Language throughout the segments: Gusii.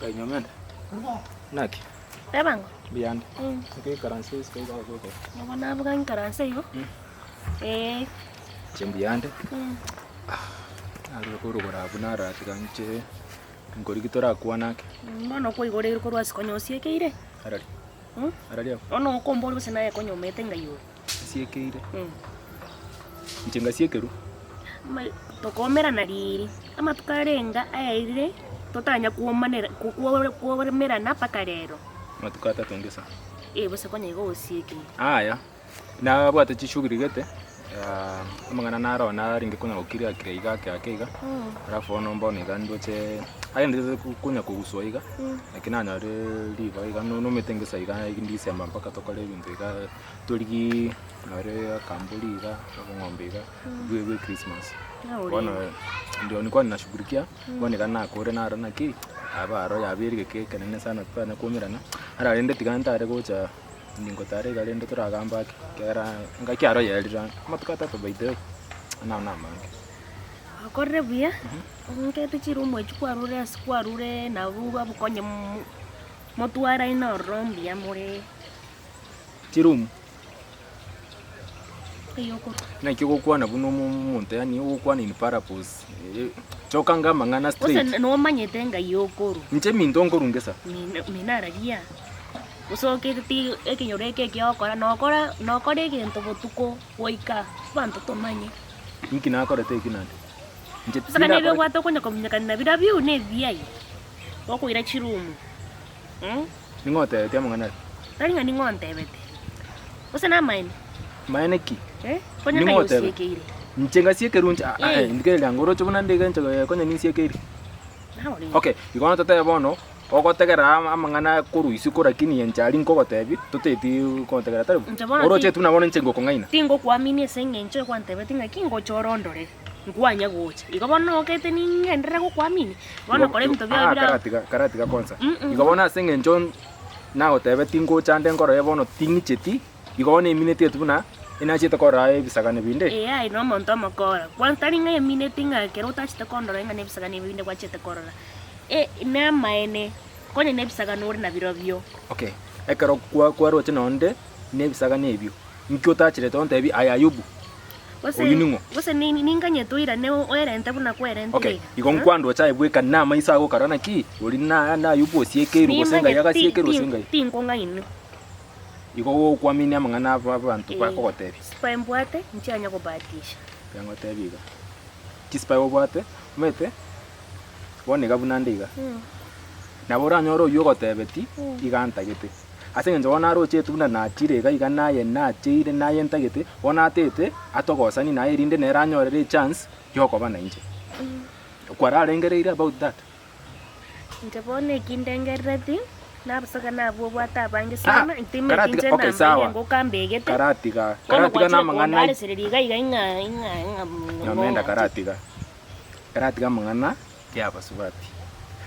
Kainyomende. Naki? Teba ng'o? Mbuyande. Naki oikaranse isiko iga ogoka? Nigo naboka nkaranse igo. Eeh. Inche mbuyande. Narure korwa abwo naratiga inche nkorigia torakwane ake. Bono kwaigoreirwe korwa ase konya osiekeire? Arari. Arari abwo. Bono okomboria gose naye konya omanyete ng'ai ore. Nsiekeire. Inche ngasiekerwa. Tokoomerana riiri, amatuko arenga aerire totanya kwomanera kwomerana mpaka rero. Amatuko atato ngesa. Eh, gose konya igo osiekeire. Aya, nabwate chishughuli gete, amang'ana naro narenge konya gokiria kiria iga ake ake iga, alafu bono mbono iga ndoche agenderete konya koguswa iga, lakini nanyore ribaga iga nomete ngesa iga December mpaka tokore ebinto iga torigie nore akambori iga, obong'ombe iga, bwe bwe Christmas. Bono ndio nilikuwa ninashughulikia, bono iga nakore naro naki, aba aro yabeire egeka ekenene sana totanya koumerana, ara rende tiga ntare gocha ningotara iga rende toragamba ake, ekiagera engaki aro yerire ang'e, amatuko atato by the way, naro namange. Okorire buya, nkete chiroom echio kwarure ase kwarure nabwo babokonye mo- motwaraine ororo mbuya more. Chiroom. Eyio okorwa. Naki ogokwana buna omo- omonto yaani ogokwana in parables eh, choka anga amang'ana Gose straight. nomanyete ng'ai okorwa. Inche minto nkorungesa. Mino minararia, gose okete ti ekenyoro eke ekiogokora nokora nokora egento botuko goika abanto tomanye. Inki nakorete eki naende? Inche Gose kane tinakorete. ebio obwate okonya kominyokani nabirobio na ebiaye, gokoira chiroom. Ning'o otebetie amang'ana aria? Tari ng'a ning'o ontebete. Gose namaene? Maene ki? Eh, konya Ning'o ng'ai otebe? osiekeire. Inche ngasiekerwa inche ah, Eh. eh, ndigereria anga oroche buna nde iga inche eh, konya ninsiekeire. Naorenge. Okay, igo bono totebe bono, ogotegerera ama- amang'ana korwa isiko lakini inche aria nkogotebia, toteti kontegerera tari bo? Inche bono Oroche ti- tu na bono inche ngokong'aina. Tingokuamini ase eng'encho ekwantebeti ng'a ki ngocha orondore. Nkwanya gocha. Igo bono nogete ning'enderere gokuamini, bono kora ebinto biao Ah, bira karatiga karatiga kwanza. Mm, mm. Igo bono ase eng'encho nagotebetie ngocha nde nkorore bono ting'icheti, igo bono emineti etu buna enachiete korora ebisagane binde. Ee aye nomonto omokora. Kwanza tari ng'a emineti ng'a ekero otachete kondora ng'a nebisagane ebi binde gwachete korora. E namaene, konya nebisagane ore nabirobio. Okay, ekero kwa kwaroche nonde nebisagane ebio, inki otachirete ontebie aye Ayubu? Gose, Oyio ning'o? gose ni- ninganyete oirane oerente buna kwerentire Okay, iga. igo nkwandoche aye bweka namaiso ago okarora naki ori na n'Ayubu osiekeirwe gose ng'ai Nimanyete ti- agasiekerwa gose ti- ng'ai. tinkong'ainwa. Igo gokwaminia amang'ana aba abanto Eh, bakogotebia. Sipae mbwate, nchianya kobahatisha. Tiga ngotebie iga, chisipae obwate, omanyete, bono iga buna nde iga, nabo oranyore oyio ogotebeti, iga ntagete. Ase engencho bono aroche buna nachire iga iga naye nacheire naye ntagete, bono atete atogosanie naye erinde nere anyorere echance yokoba nainche. Kwararengereire about that? Inche bono eki ndengerereti, nabosaga nabwo obwate abange Ah, sana, ntimanyeti karatiga inche okay namba sawa, ere ngoka mbegete, karatiga bono karatiga gwachire namang'ana kondaresereria iga iga ing'a ing'a ing'a Nyomenda ng'o karatiga, karatiga amang'ana ya abasubati.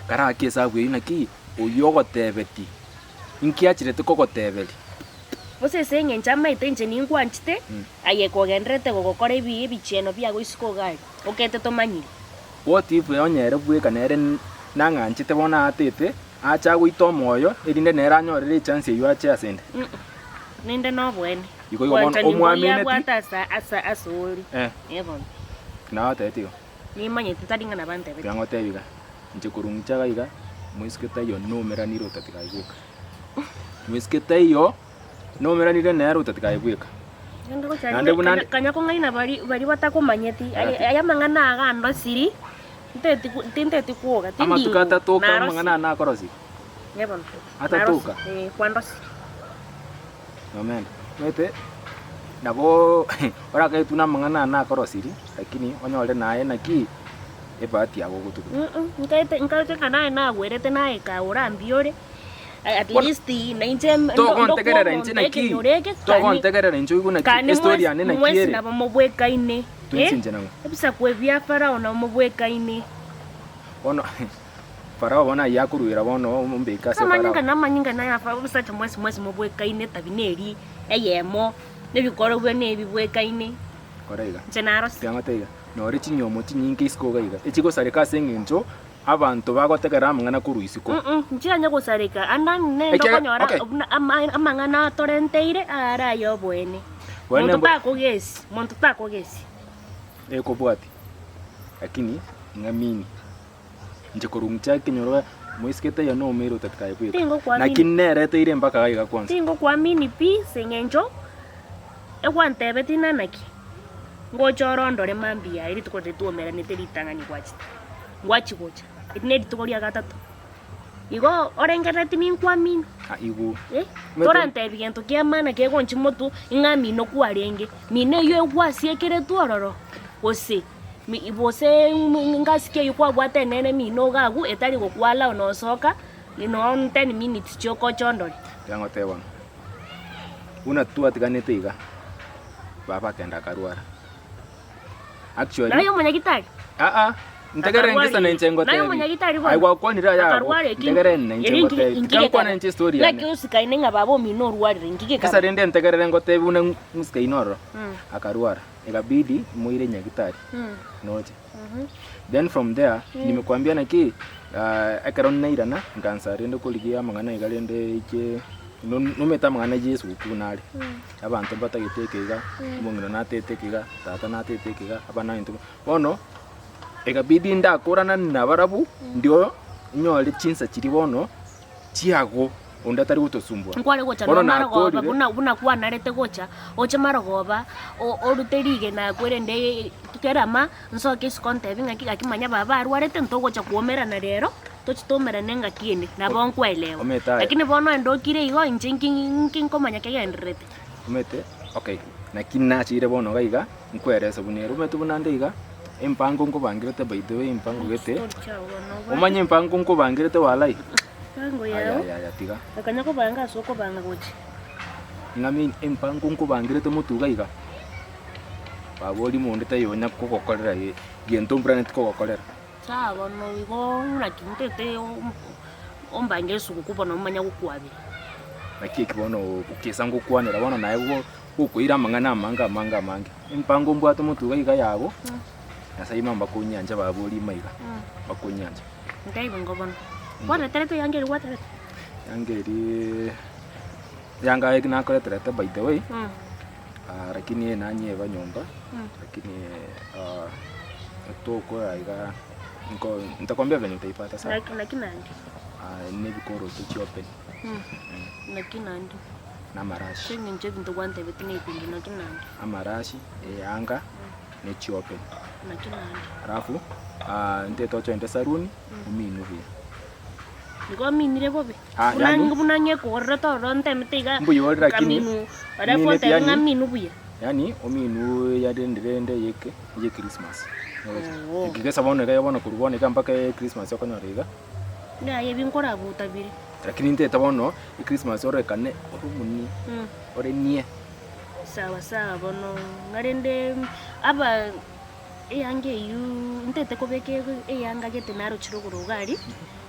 Karake esabu eyio naki oyio ogotebeti inki achirete kogoteberia. Gose ase eng'encho amaete inche ninkwanchete, aye kogendererete gogokora ebi ebichieno biago isiko iga aria, okete tomanyiri. What if onye ere bweka nere nang'anchete bono aatete, ache agoite omoyo, erinde nere anyorere echance eyio ache asende? Ninde noboene. Igo igo bono Bwanchani mboiyo omwameneti. abwate asa asa asore. Eh. Eh bono. Naye otebete igo. Nimanyete tari ng'a nabantebete. Tiga ngotebie iga, inche korwa ng'iche iga iga, moiseke taiyo noumeranire otatiga aye bweka. Moiseke taiyo noumeranire nere otatiga aye bweka. Naende gocha Naende buna kanya, kanya kong'aina bari bari batakomanyeti, aye Ati. aya amang'ana aga andosiri, nteti ku tinteti kwoga, tindi Amatuko ng'u, atatoka narosire. amang'ana aya nakorosirie. Ee bono, Atatoka. narosire, eh, kwandosire. Omena. Omanyete nabo orakaetwe na amang'ana aya nakorosirie, lakini onyore naye naki ebahati yago ogotuguta. Mm nkaete nkaroche ng'a naye nagwerete naye kaora mbuya ore, at Bono least nainche ndo- togontegerera ndokwa inche omonto naki, ekenyoro eke kani togontegerera inche oigwe naki kani estory mwesi yane naki mwesi ere. nabo mobwekaine Twensi eh, inche nang'o? ebisaku ebi bia Farao nabo mobwekaine. Bono Farao bono ayio akoruera bono ombeke ase Amanyinga Farao. na amanyinga naye afa obosacha mwensi mwensi mobwekaine etabi neri eyemo, nebikorwa nebibwekaine. Kora iga. Inche narose. Tiga ngote iga, nore chinyomo chinyinge isiko iga iga, echigosareka ase eng'encho. abanto bagotegerera amang'ana korwa isiko. Mm nchianya gosareka ande nende Ekiagera- okonyora okay. buna ama- amang'ana atorenteire are aya oboene. Boene Monto mbo- takogesi, monto takogesi. Ekobwati, lakini ng'amini. Inche korwa inche ekenyoro moiseke taiyo nomeire otatikaye bweka. Tingokuamini. Naki nereteire mpaka iga kwanza. Tingokuamini pi ase eng'encho egwantebetie nanaki, ngocha orondore mambia aye rituko riria twaomeranete ritang'ani gwachete, ngwachia gocha, eri ne rituko ria gatato. Igo orengereretie ninkuamini? Ah, igo. Eh, Omanyete- torantebi gento kia maana kegonchia motwe ng'a mino kwarenge, mino eyio egwasiekeretwe ororo, gose mi gose ngasi ki eyio kwabwate enene mino iga agwo etari gokwalao nosoka noo ten minutes chioka oche ondore. Tiga ngotebe bono, buna twatiganete iga, baba akenda akarwara. Actually, Naye omonyagitari? Aa, ntegerere ngesa na inche ngotebi. Naye omonyagitari bono? Aye gwakwanire aya abwo. Akarwara eki? Ntegerere na inche Eri ngotebi. nkige Tiga nkwane kaba. inche story Naki yane. osikaine ng'a baba omino orwarire nkige Ngesa kaba. rende ntegerere ngotebi buna ng'usikaine ororo. Mm. Akarwara. Ikabidi moire nyagitari. Mm. Noche. Mhm. Then from there, nimekuambia naki ah, ekero nairana nkansa rende korigia amang'ana iga rende ike nomete amang'ana ya esuguku buna are. Abanto mbatagete eke iga, omong'ina natete eke iga, tata natete eke iga, abana baminto bono, ekabidi ndakorana nabarabwo, ndio nyore chinsa chiria bono chiago onde atari gotosumbua. Nkware gocha Bono no marogoba nakorire. buna buna kwanarete gocha, oche marogoba, o- orute rigena kwerende kerama, nsoke isiko ntebi ng'aki gaki manya baba arwarete ntogocha kwomerana rero, tochi toumerane ngaki ende, nabo nkoelewa. Omanyete aye. Lakini bono onde okire igo inche nki nki nkomanya kegendererete. Omanyete, okay, naki nachire bono iga iga, nkwerese buna ere, omanyete buna nde iga, empango nkobangerete by the way empango gete, omanye empango nkobangerete walai, Mpango aya yao, aya aya tiga. okanya kobanga ase okobanga gochia. Ng'a mean empango nkobangerete motwe iga iga, babori monde taiyo onya kogokorera gento mbwenereti kogokorera. Sawa bono igo naki ntete ombange esuguku bono omanye gokwabera. Naki eki bono okesa ngokwanera bono naye go gokoira amang'ana amange amange amange. Empango mbwate motwe iga iga yabo, Nyasaye ime mbakonyancha babori ime iga, mbakonyancha. Ntaibo ingo bono. Kwareterete eyanga eria gwaterete? Eyanga eria eyanga eki nakoreterete by the way, lakini nanyeba nyomba, lakini tokora iga nko ntakwambia venye utaipata sana. Naki naki naende? Na ebikoroto chiopen. Naki naende? Na amarashi. Ase eng'encho ebinto gwantebetie na ebinge naki naende? Amarashi, eyanga, ne chiopen. Naki naende? Alafu ntete ochoende saruni, ominwe buya. Nigo aminire bobe? Ah, Buna yani- buna ng'ekogorera ororo ntemete iga Mbuya ore lakini, nkaminu, alafu mineti ontebe yani- ng'a aminu buya. Yaani ominwe yarende rende eyeke eye Christmas. Oo. Ekigesa bono iga bono korwa bono iga mpaka Christmas okonyora iga. Yaya ebi nkorabuta bire. Lakini ntete bono echristmas ororekane ore omunie, ore nie. Sawa sawa bono ng'a rende aba eyanga eywo ntete kobeka eyanga gete narochire rogoro iga aria,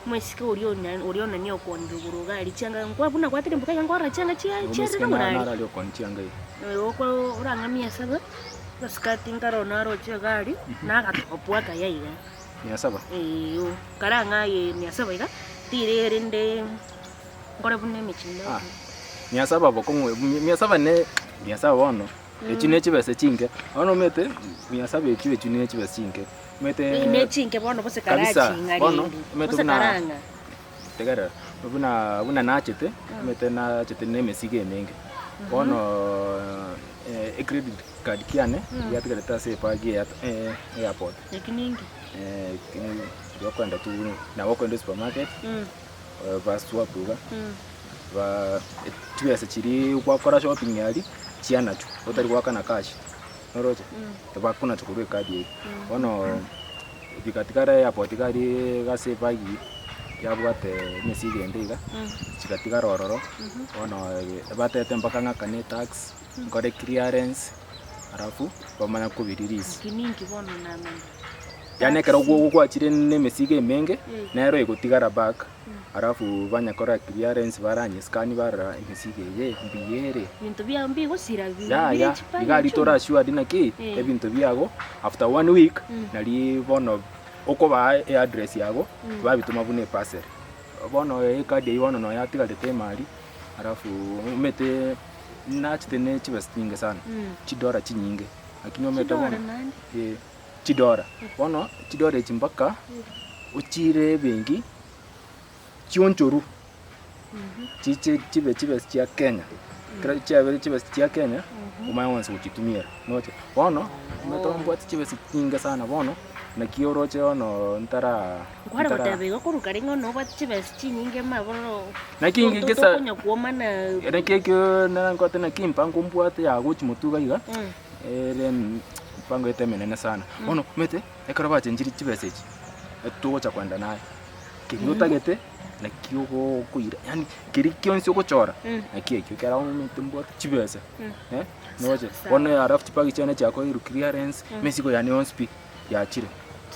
Omosike oria onya oria onania okoonire igoro iga aria chianga nkwa buna gwatirimboka iga nkorora chianga chia Omosike chiarire igoro naro aria. naro aria okooni chianga iga. Oyo oko orang'amie asaba, abasikati nkare one aroche iga aria, na agatopu akaya iga. Mia saba. Eeh karang'a aye mia saba iga, tire rende nkore buna emechie Ah, mia saba bokong'u mia saba ne mia saba bono, echio ne chibesa chinke. Bono omanyete mia saba echio echio ne chibesa chinke. Omanyete Ne chinke bono gose Kabisa, karaching'a bono, rende, omanyete gose buna karang'a. tegerera, buna buna nachete, omanyete nachete na emesigo emenge. Bono ecredit card kiane, giatigarete ase ebag ya airport. Eki ninki? Riria okoenda tu nabo okoenda esupermarket, baswap iga, ba chibesa chiria gwakora shopping aria, chianachwa, otari goakana cash. Noroche? Bakonacha korwa ekadi eyio. Bono bigatigara airport iga aria ase ebag yabwate emesigo ende iga, chigatigara ororo, bono batete mpaka ng'akane etax, nkore clearance, alafu bamanya kobi release. Nki ninki bono namanya? Yaani ekero gwachire na emesigo emenge, nero egotigara back. Alafu banyakora clearance baranye scan barora emesigo eye mbuya ere. Ebinto biao mbigosira bi- Yaya, bire chipande iga aria chuma. tora assured naki Eh. ebinto biago after one week Mm. nari bono. Okobaa eaddress yago, babitoma buna eparcel. Bono ekadi eyio bono noyo yatigarete emari, alafu omanyete nachete ne chibesa chinyinge sana, chidora chinyinge, lakini omanyete Chidora bono naende? eh, chidora. Bono chidora echi mpaka ochire ebenki chionchoru, chiche chibe chibesa chia Kenya, ekero chiabeire chibesa chia Kenya, omanye gwansa gochitumiera, noche. Bono, omanyete mbwate chibesa chinyinge sana bono, naki oroche bono ntara Nkware ntara goteba igo korwa kare ng'a nobwate chibesa chinyinge mabororo Naki inki gesa tokonya kuomana naki ekio nkote naki mpango mbwate ya gochi motwe iga iga, ere mpango ete emenene sana. Bono omanyete, ekero bachenchirie chibesa echi, togocha koenda naye. Keria otagete naki okoira yaani keria kionsi ogochora naki ekio ekero omanyete mbwate chibesa noche. Bono alafu chibagi chiane chiakoirwe clearance, emesigo yane yonsi pi yachire.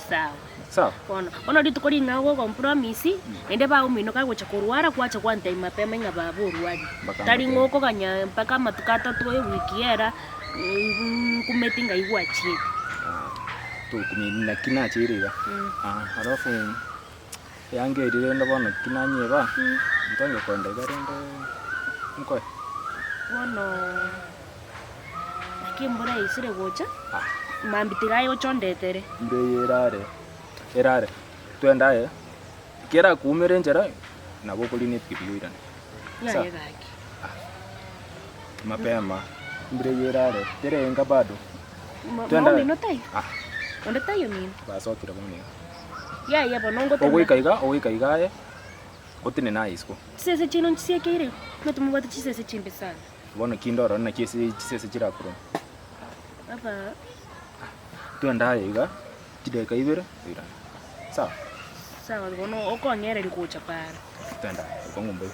Sawa. Sawa. Bono, bono rituko ring'ao gokompromise, naende baomino kagocha korwara kwacha gwantebia mapema ng'a baba orwarire. Mpaka Tari mapema. ng'a okoganya mpaka amatuko atato ewiki era, nkumeti ng'ai gwachiete. Tokumia naki nacheire iga. Alafu eanga eria rende bono ki nanyeba, ntonye koenda iga rende nkoe. Bono naki embura yaisire gocha, mambia tiga aye oche ondetere. Embura eye erare, erare, twende aye, kerakoumere enchera, nabo okorina epikipiki oirane. Yaya gaki. Mapema, embura eye erare, terenga bado. Twende aye. Momino taiyo? Ah. Onde taiyo mino? Basokire bono iga. Yaya bono ngotenena. Ogoika iga, ogoika iga aye, otenene aye isiko. Chisese chiaino nchisiakeire igo? Inwe timobwate chisese chimbe sana. Bono kinde orore naki ase chisese chirakorwa. Aba. Twende aye iga, chidakika ibere, oirane. Sawa? Sawa bono okong'ereria gocha para. Twende aye, okong'u mboigo.